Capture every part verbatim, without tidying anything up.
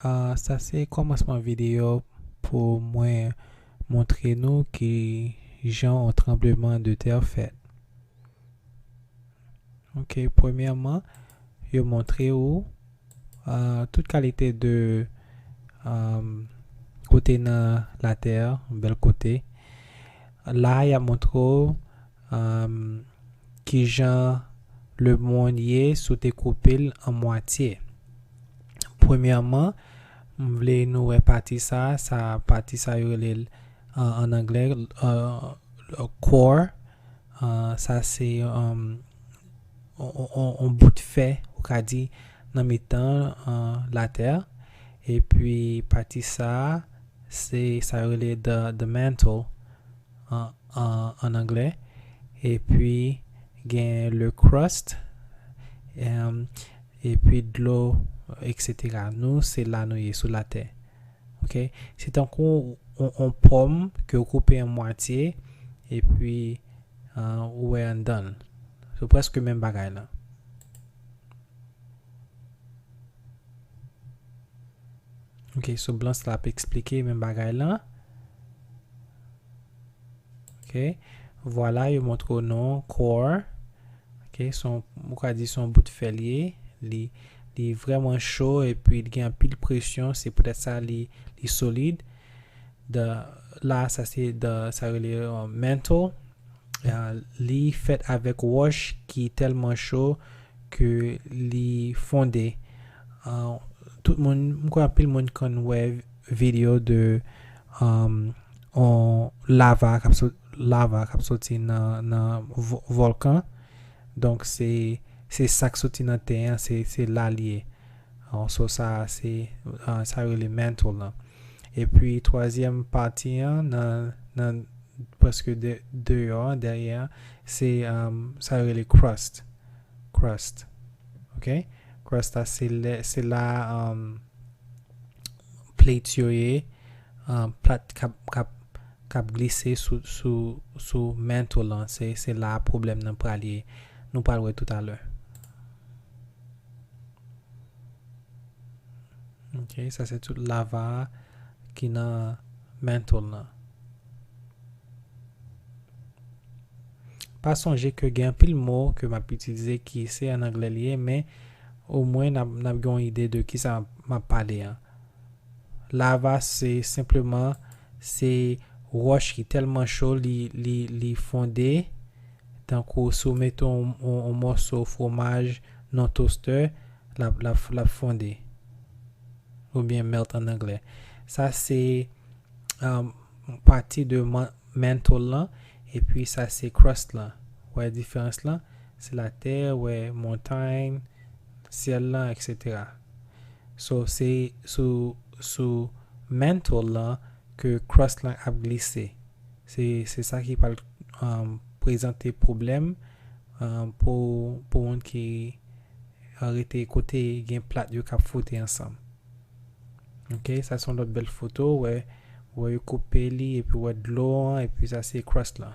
Ah, sa se kòmansman videyo pou mwen montre nou ki jan yon tranbleman de tè fèt. Ok, premyèman, yo montre ou ah, tout kalite de ah, kote nan latè, bèl kote. La, y ap montre w ah, kijan lemonn ye si w te koupe l an mwatye. Premyèman, m vle nou wè pati sa, sa pati sa yo rele l an, an anglè ah, core. Ah, sa se um, on, on, on, on bout fè, ou ka di, nan mitan ah, latè. Epi pati sa, se sa yo rele the, the mantle an, an, an anglè. Epi gen le crust, em, epi dlo, et cetera. Nou, se la nou ye, sou latè. Ok? Se tankou on, on pòm ke w koupe an mwatye, epi ah, ou wè anndan l. Se prèske menm bagay la. Ok, so blan sa ap eksplike menm bagay la. Ok, vwala, yo montre w non core. Ok, se yon, ou ka di se yon bout fè l ye. Li, li vrèman cho epi li gen anpil presyon. Se poutèt sa li, li solid. The, la, sa se the, sa rele uh, mantle. Uh, li fèt avèk wòch ki tèlman cho ke li fonde. Uh, tout moun, m kwè anpil moun konn wè videyo de um, on lava k ap sot, lava k ap soti nan, nan vo- vòlkan. Donk, se, se sa k soti nan tè an, se, se la l ye. An, so, sa, se, an, sa yo rele mantle lan. Epi, twazyèm pati an, nan, nan prèske de, deyò an, dèyè an, se, um, sa yo rele crust. Crust. Ok? Crust la, se lè, se la, um, plate yo ye, uh, plat k ap, k ap, k ap glise sou, sou, sou mantle lan. Se, se la pwoblèm nan pral ye. Nou pral wè toutalè. Ok, sa se tout lava a ki nan mantle lan. Pa sonje ke gen anpil mo ke m ap itilize ki se an anglè li ye, men omwen n ap, n ap gen yon ide de kisa m ap pale an. Lava se senpleman, se wòch ki tèlman cho li, li, li fonde, tankou si w mete yon, yon, yon mòso fwomaj nan toastè, l ap, l ap, l ap fonde. Oubyen melt an anglè. Sa se um, pati de man- mantle lan, epi sa se crust lan. Wè diferans lan? Se latè, wè montay, syèl lan, et cetera. So, se sou, sou mantle lan ke crust lan ap glise. Se, se sa ki pral um, prezante pwoblèm um, pou, pou moun ki uh, rete kote gen plat yo k ap fwote ansanm. Ok, sa se yon lòt bèl foto, wè, wè yo koupe li, epi wè dlo an, epi sa se crust lan.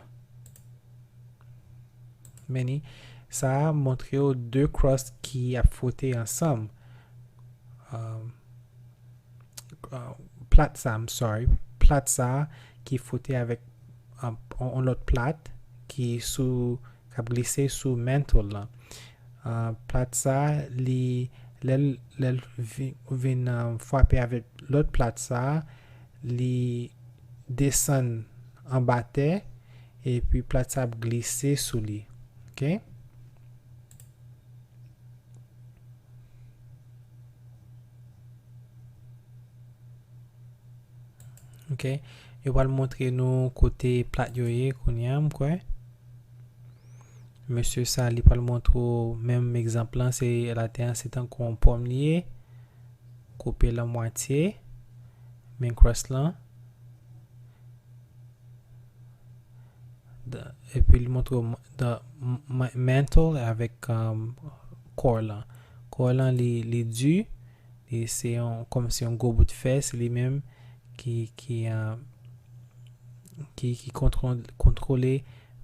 Men ni, sa a montre yo de crust ki ap fwote ansanm. Um, uh, plat sa, I'm sorry, plat sa ki fwote avèk um, on, on lòt plat ki sou, k ap glise sou mantle lan. Uh, plat sa, li, lè l, lè l vi- vin um, frape avèk lòt plat sa, li desann anba tè, epi plat sa ap glise sou li. Ok? Ok. Yo pral montre nou kote plat yo ye kounye a, m kwè. Mesye sa, li pral montre w menm egzanp lan, se latè an, se tankou yon pòm li ye. Koupe l an mwatye. Men crust lan. The- epi li montre w the m- m- mantle avèk um, core lan. Core lan li, li di, li se yon, kòm se yon gwo bout fè, se li menm ki, ki, uh, ki, ki kontro- kontwole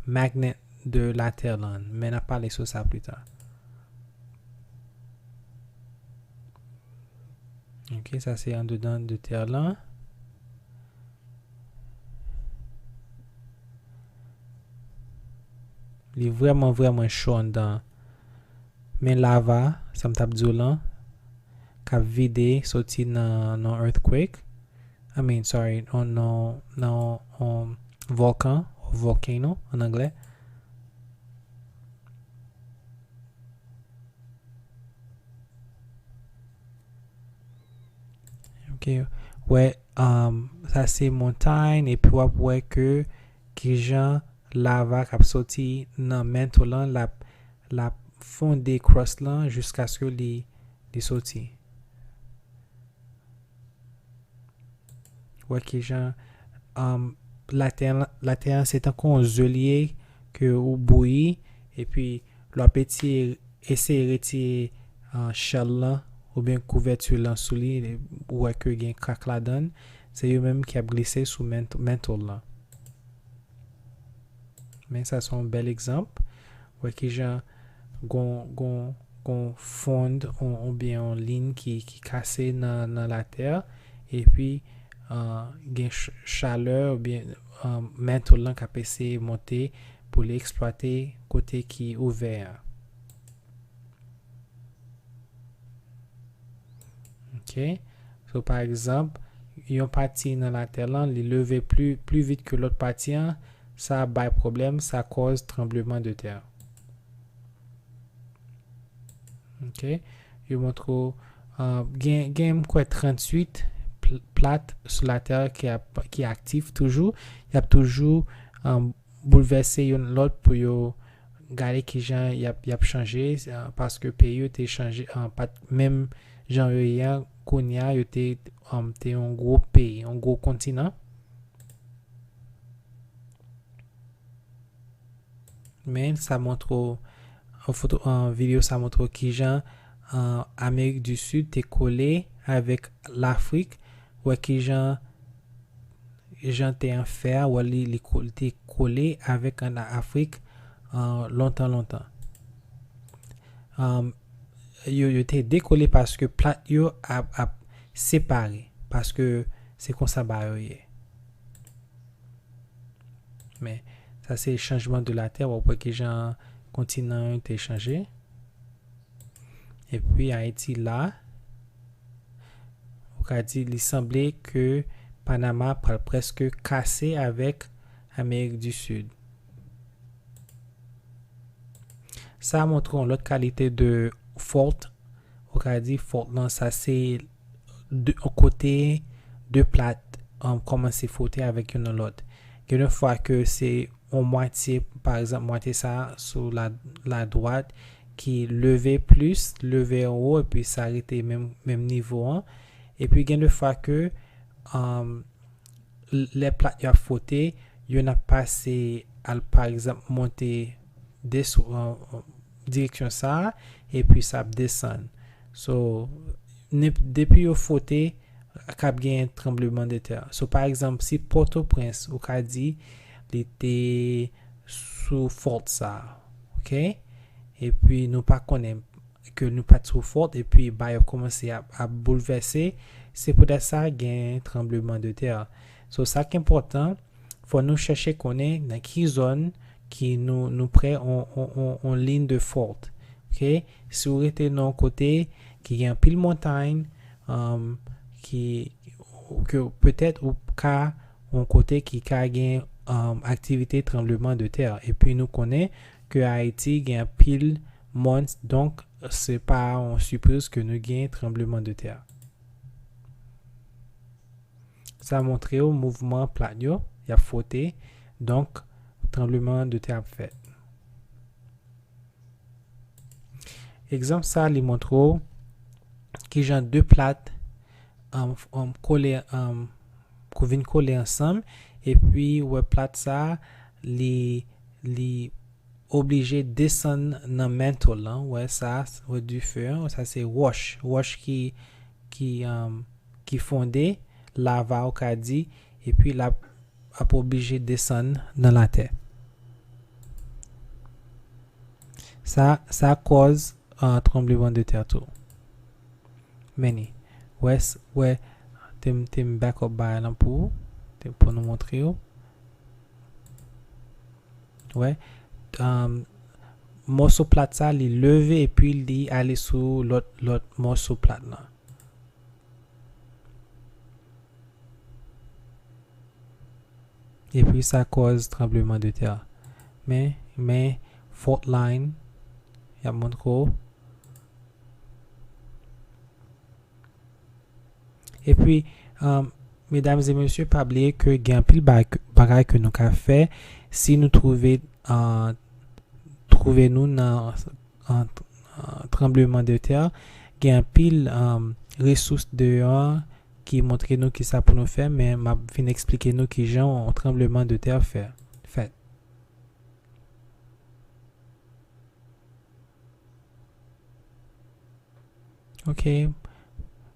magnet de latè lan. Men n ap pale sou sa pli ta. Ok, sa se andedan de tè lan. Li vrèman, vrèman cho anndan. Men lava, sa m t ap di w lan, k ap vide soti nan, nan earthquake. I mean, sorry, nan, nan, nan yon volcan, volcano an anglè. Ok, wè, um, sa se montay, epi w ap wè ke kijan lava k ap soti nan mantle lan, l ap, l ap fonde crust lan jiskaske li, li soti. Wè kijan, um, latè, latè an se tankou yon ze li ye ke ou bouyi, epi lè w ap eseye, eseye retire, uh, shell lan oubyen kouvèti lan sou li, ou wè ke gen krak ladan l, se yo menm ki ap glise sou mantle, mantle lan. Men sa se yon bèl egzanp. Wè kijan gon, gon, gon fond ou, oubyen yon liy ki, ki kase nan, nan latè, epi, uh, gen ch-, chalè oubyen, uh, mantle lan k ap eseye monte pou li eksplwate kote ki ouvè a. Ok. So, pa egzanp, yon pati nan latè lan, li leve pli, pli vit ke lòt pati an, sa bay pwoblèm, sa kòz tranbleman de tè. Ok. Yo montre w, uh, gen, gen, m kwè, tranntuit pl-, plat sou latè ki ap, ki aktif toujou. Y ap toujou, um, boulvèse youn lòt pou yo gade kijan y ap, y ap chanje, uh, paske peyi yo te chanje, uh, pa t menm jan yo ye a, kounye a yo te, um, te yon gwo peyi, yon gwo kontinan. Men sa montre w, an foto, an videyo sa montre w kijan, an Amerik di Sid te kole avèk Lafrik, wè kijan, jan te an fè a, wè li, li ko-, li te kole avèk an Afrik, an lontan, lontan. An, yo, yo te dekole paske plat yo ap, ap separe, paske se konsa ba yo ye. Men, sa se chanjman de latè, w ap wè kijan kontinan yo te chanje. Epi Ayiti la, ou ka di li sanble ke Panama pral prèske kase avèk Amerik di Sid. Sa montre yon lòt kalite de fault. Ou ka di fault lan, sa se de, yon kote de plat, um, kòmanse fwote avèk youn nan lòt. Gen de fwa ke se yon mwatye, pa egzanp, mwatye sa sou la, la dwat ki leve plis, leve anwo, epi sa rete menm, menm nivo an. Epi gen de fwa ke, um, l-, lè plat yo ap fwote, youn ap pase al, pa egzanp, monte desou, an, an direksyon sa a, epi sa ap desann. So, nenp-, depi yo fwote, k ap gen tranbleman de tè. So, pa egzanp, si Pòtoprens, ou ka di, li te sou fault sa a, ok? Epi nou pa konnen ke nou pa t sou fault, epi ba yo kòmanse ap, ap boulvèse, se poutèt sa gen tranbleman de tè. So, sa k enpòtan, fò nou chèche konnen nan ki zòn ki nou, nou prè on, on, on, on liy de fault. Ok? Si w rete nan yon kote ki gen anpil montay, um, ki, ke petèt ou ka yon kote ki ka gen, um, aktivite tranbleman de tè. Epi nou konnen ke Ayiti gen anpil mòn, donk se pa yon sipriz ke nou gen tranbleman de tè. Sa montre w mouvman plat yo, y ap fwote, donk tranbleman de tè ap fèt. Egzanp sa, li montre w kijan de plat, um, um, kole, um, kou vin kole ansanm, epi wè plat sa, li, li oblije desann nan mantle lan, wè sa, wè dife an, sa se wòch, wòch ki, ki, um, ki fonde, lava ou ka di, epi l ap, ap oblije desann nan latè. Sa, sa kòz, uh, tranbleman de tè tou. Men ni, Wè, s- wè, te m, te m back up bagay lan pou ou, te, pou nou montre w. Wè, um, mòso plat sa, li leve epi li ale sou lòt, lòt mòso plat lan. Epi sa kòz tranbleman de tè. Men, men, fault line, y ap montre w. Epi, um, medam e mesye, pa bliye ke gen anpil ba- bagay ke nou ka fè si nou twouve, uh, twouve nou nan, uh, uh, tranbleman de tè. Gen anpil, um, resous deyò ki montre nou kisa pou nou fè, men m ap vin eksplike nou kijan yon tranbleman de tè fè, fèt. Ok.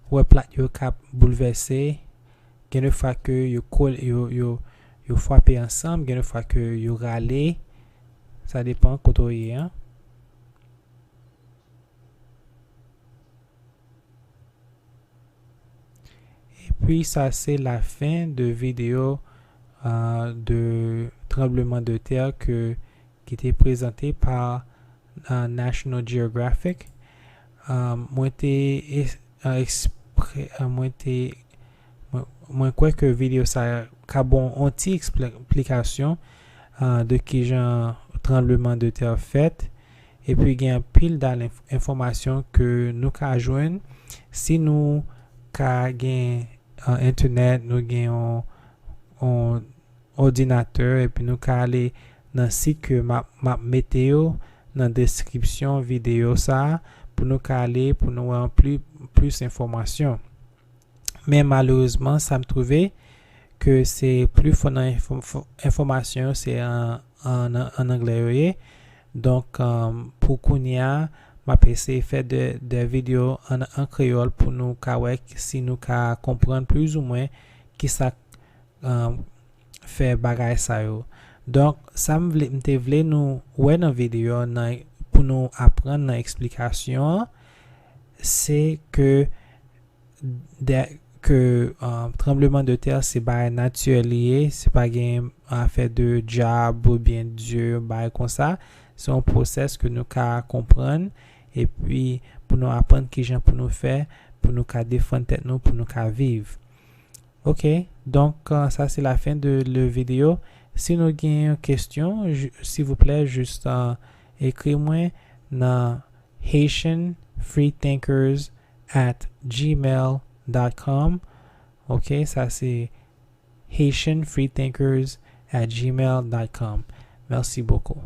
Ou wè plat yo k ap boulvèse. Gen de fwa ke yo kole, yo, yo, yo frape ansanm, gen de fwa ke yo rale. Sa depann kote w ye an. Epi sa se lafen de videyo, euh, de tranbleman de tè ke, ki te prezante pa, euh, National Geographic. Euh, mwen te es- euh, ekspre- euh, mwen te, mwen, mwen kwè ke videyo sa ka bon yon ti eksplikasyon, euh, de kijan tranbleman de tè fèt. Epi gen anpil dal enf- enfòmasyon ke nou ka jwenn si nou ka gen, euh, entènèt, nou gen yon, yon òdinatè, epi nou ka ale nan sit ke m ap, m ap mete yo nan deskripsyon videyo sa a pou nou ka ale, pou nou wè anpli, plis enfòmasyon. Men malerezman, sa m twouve ke se pli fon nan enfò- fò- enfòmasyon yo, se an, an, an anglè yo ye. Donk, um, pou kounye a, m ap eseye fè de, de videyo an, an kreyòl pou nou ka wè si nou ka konprann plizoumwen kisa, um, fè bagay sa yo. Donk, sa m vle, m te vle nou wè nan videyo an, nan, pou nou aprann nan eksplikasyon an, se ke de, ke, um, tranbleman de tè se bagay natirèl li ye, se pa gen afè de dyab oubyen dye, bagay konsa. Se yon pwosès ke nou ka konprann, epi pou nou aprann kijan pou nou fè, pou nou ka defann tèt nou, pou nou ka viv. Ok, donk, euh, sa se lafen de le videyo. Si nou gen yon kesyon, ju- silvouplè, jis, euh, ekri mwen nan Haitian Freethinkers at gmail dot com. Ok, sa se Haitian Freethinkers at gmail dot com. Merci beaucoup.